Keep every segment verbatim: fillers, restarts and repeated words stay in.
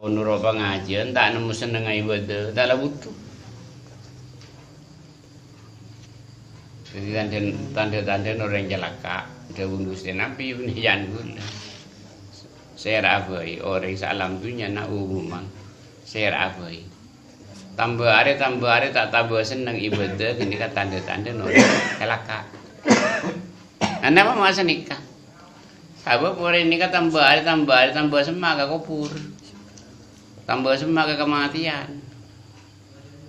Noro' pangajiyân, ta' nemmo sennengnga ibâdâ, ta' la budhu. Dhâddhi tandhâ-, tandhâ-tandhâna orèng calaka', dhâbuna Ghustè Nabbhi, bânnè jhân ghulâ. Sèra'a bhâi, orèng saalam dhunnya na' umuman, sèra'a bhâi. Tamba arè, tamba arè ta' tamba senneng ibâdâ, ghânèka tandhâ-tandhâna orèng calaka'. Anapa ma' sanèka? Sabâb orèng nèka tamba arè, tamba arè, tamba semma' ka kobhur. Tamba semma' ka kamatèyan.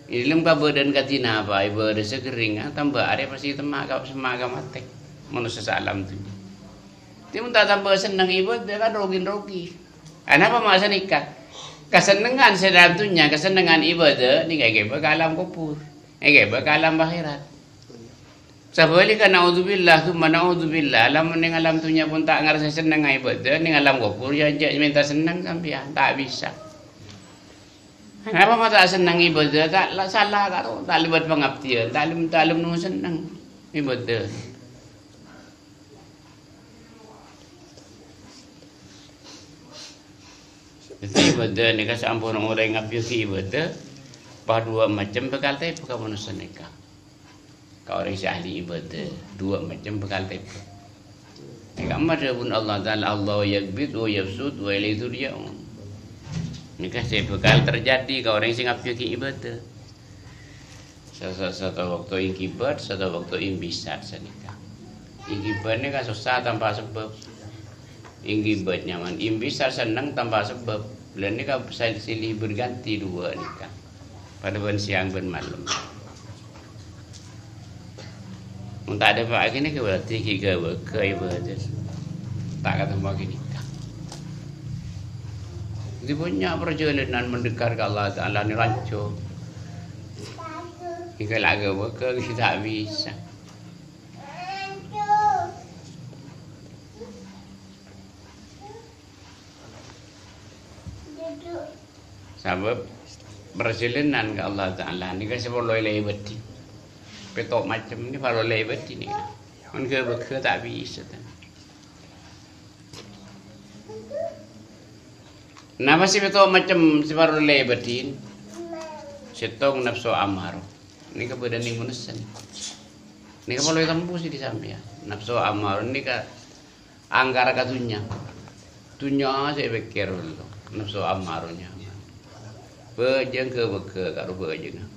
È dhâlem kabâdâ'ân kadhi napa, è bârâssa ghâring, ah, tamba arè pastè temma' ka, semma' ka matè. Manossa saalam dhunnya. Dhâddhi mon ta' tamba senneng ibâdâ kan rogi-rogi. Anapa ma' sanèka? Kasennengngan sè dhâlem dhunnya, kasennengngan ibâdâ nèka èghibâ ka alam kobhur, èghibâ ka alam akhèrat. Sabhâligghâ, naudzubillah, tsumma naudzubillah, lamon neng alam dhunnya pon ta' ngarassa sennengnga ibâdâ, neng alam kobhur ya jhâ' mènta senneng sampèyan, ta' bisa. Anapa ma' ta' senneng ibâdâ? Ta' la-, sala karo, ta' lèbât pangabdiyân, ta' lem-, ta' lem nunggu senneng ibâdâ. Dhâddhi ibâdâ nèka saampon orèng ngabdiyâghi ibâdâ, pa duwâ' macem bhâkal tèbâ ka manossa nèka. Ka orèng sè ahli ibâdâ, duwâ' macem bhâkal tèbâ. Nèka ma' dhâbuna Allah Ta'ala, "Allahu yaqbid wa yabsut wa ilaihi turja'un." Nèka sè bhâkal terjadi ka orèng sè ngabdiyâghi ibâdâ. Sa-, sa-, sèttong bâkto ingghibat, sèttong bâkto imbisar sanèka. Ingghibat nèka sossa tanpa sabâb. Ingghibat nyaman, imbisar senneng tanpa sabâb. Lha nèka sa-, silih berganti duwâ' nèka. Padâ bân sèyang bân malem. Mon ta' dâpa' ghânèka berarti ghi' ghâbâghâ ibâdâ. Ta' katemmo ghânèka. Dhâddhi bânnya' parjhâlânan mendekat ka Allah Ta'ala nè ranjhâ. Èghâlâ ghâbâghâ ghi' ta' bisa. Sabâb parjhâlânan ka Allah Ta'ala nèka sè parlo èlèbâdhi. Pètto' macem nèka parlo èlèbâdhi nèka. Mon ghâbâghâ ta' bisa, ta. Napa sè pètto' macem sè parlo èlèbâdhi? Sèttong napso amaro. Nèka bâdâ neng manossa nèka. Nèka parlo ètembus dhi' sampèyan. Napso amaro nèka angkara ka dhunnya. Dhunnya sè èpèkkèr lo, napso amaro nyaman. Bhâjâng ghâbâghâ karo bhâjângnga.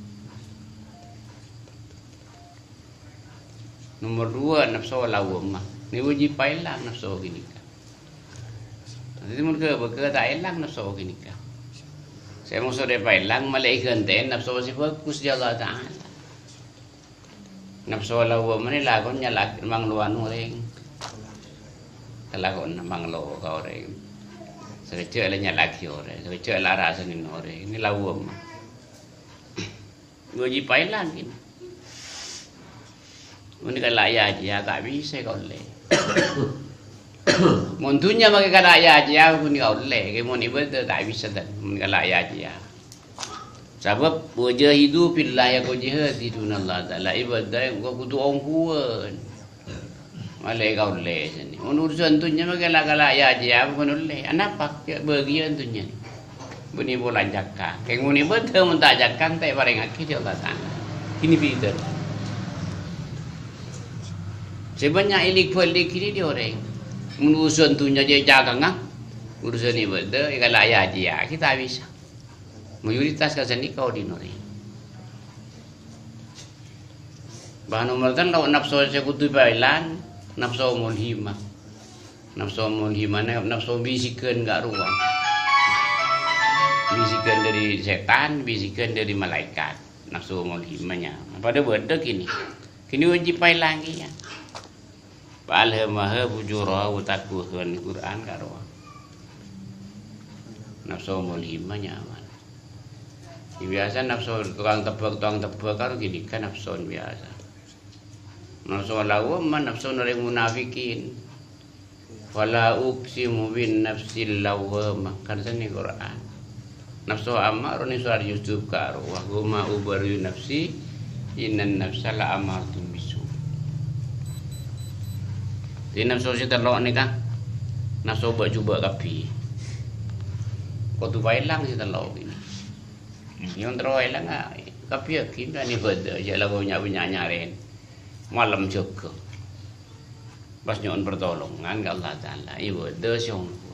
Nomor dua, napso lawwâmma. Nèka wâjib paèlang napso ghânèka. Dhâddhi mon ghâbâghâ ta' èlang napso ghânèka. Sè maksod èpaèlang, malè èghântè'è napso sè bhâghus dhi' Allah Ta'ala. Napso lawwâmma nè lakon nyala-, manglowan orèng. Kalakowanna manglo ka orèng. Sakejjhâ' la nyala'aghi orèng, sakejjhâ' la arasanè orèng. Nèka lawwâmma. Wâjib paèlang kèn. Mon kala' ya-jiyâ ta' bisa èkaollè. Mon dhunnya makè kala' ya-jiyâ ghun èkaollè, kèng mon ibâdâ ta' bisa, tan. Mon kala' ya-jiyâ. Sabâb, "Wajahidu fillahi haqqa jihadi dunallah ta'ala." Ibâdâ engko' kodhu ongghuwân. Malè èkaollè sènè. Mon urusan dhunnya makè la kala' ya-jiyâ ghun ollè. Anapa? Ya bâgiyân dhunnya. Bânnè polana cakang. Kèng mon ibâdâ mon ta' cakang ta' èparèngaghi dhi' Allah Ta'ala. Ghini bhidhâna. Sè bânnya' èlik-bâlik ghini dhi' orèng. Mon urusan dhunnya jhâ' ècakangnga, urusan ibâdâ èkala' ya-jiyâ, ghi' ta' bisa. Mayoritas ka sanèka odi' orèng. Bân nomor tello' napso sè kodhu èpaèlang, napso mulhimah. Napso mulhimah, na-, napso bisighân ka' rowa. Bisighân dâri sètan, bisighân dâri malaèkat. Napso mulhimah nya. Padâ bâdâ kènè. Kènè wâjib paèlang kèya. "Fa alhamaha fujuraha wa taqwaha," Qur'an ka' rowa. Napso mulhimah nyaman. Biyasa napso tokang tebbhâk, tokang tebbhâk karo ghânèka napso biyasa. Napso lawwâmma, napso orèng munafikin. "Fala uqsimu bin nafsil lawwamah," kan sènè Qur'an. Napso amaro nèng surat Yusuf karo, "Wa ma ubarri'u nafsi, innan nafsa la'ammaratun bisu'." Dhâddhi napso sè tello' nèka, napso bâ'-jhubâ' kabbhi. Kodhu paèlang sè tello' kènè'. Yong terro èlang, ah, kabbhi aghi, bânnè bâdâ, jhâ' la bânnya'-bânnya' nyarèn. Malem jâgâ. Pas nyo'on pertolongan ka Allah Ta'ala, iyâ bâdâ sè ongghu.